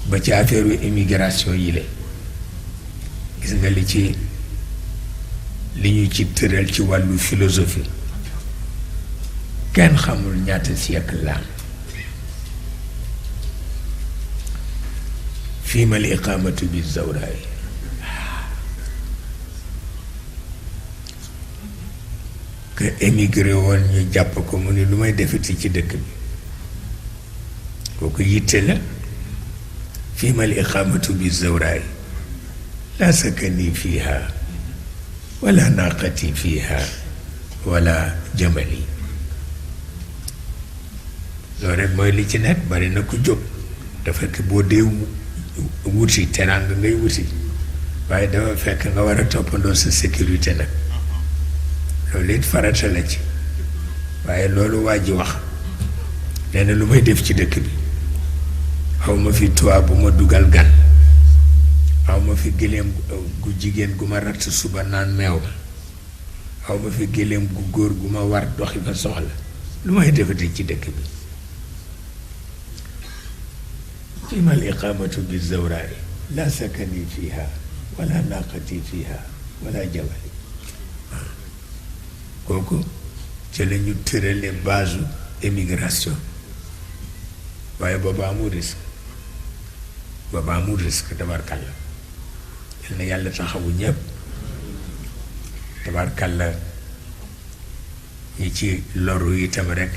ba ci affaire immigration yi la gis nga li ñu ci tëral ci wàllu philosophie kenn xamul ñaata siècle la fii ma li iqaamatu bi zawraay que émigré woon ñu jàpp ko mu ni lu may defati ci dëkk bi kooku yitte la fii ma li iqaamatu bi zawraay laa sakani fiiha wala naaqati fiiha wala jamali loolu rek mooy li ci nekk bari na ku jóg dafa fekk boo dee wuti teraanga ngay wuti waaye dafa fekk nga war a toppandoo sa sécurité nag loolu it farata la ci waaye loolu waa ji wax nee na lu may def ci dëkk bi xaw ma fi toit bu ma dugal gan xaw ma fi gëléem gu jigéen gu ma ratt suba naan meew xaw ma fi gëléem gu góor gu ma war doxi fa soxla lu may defati ci dëkk bi فيما الإقامة بالزوراء لا سكني فيها ولا ناقتي فيها ولا جملي kooku ci la ñu tërale base émigration waaye booba amul risque tabarkalla yal na yàlla taxawu ñëpp tabarkalla ñi ci loru itam rek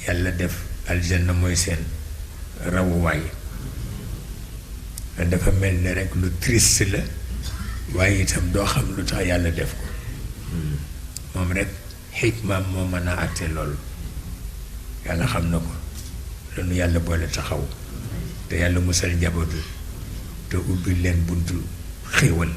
yàlla def aljanna mooy seen rawuwaay dafa mel ne rek lu triste la waaye itam doo xam lu tax yàlla def ko moom rek xikmaam moo mën a àtte loolu yàlla xam na ko lanu yàlla boole taxaw te yàlla musal njabootu te ubbi leen buntu xéewal